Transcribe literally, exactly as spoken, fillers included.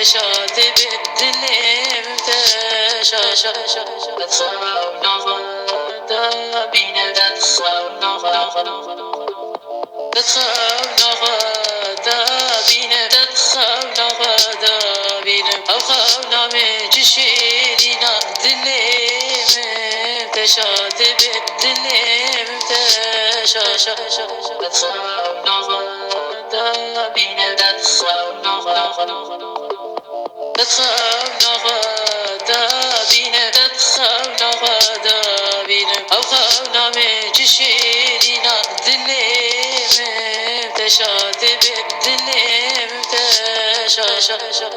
Şa dibe dilê min te şa şa şa. Xewna xwe da bîne, xewna xwe. Xewna xwe da bîne, xewna xwe da bîne. Ew xewna min ci şêrîna dilê min te şa dibe dilê min te şa şa şa. Xewna xwe da bîne, xewna xwe. Xewna xwe da bîne, xewna xwe da bîne. Ew xewna min ci şêrîna dilê min te şa dibe dilê min te şa şa şa.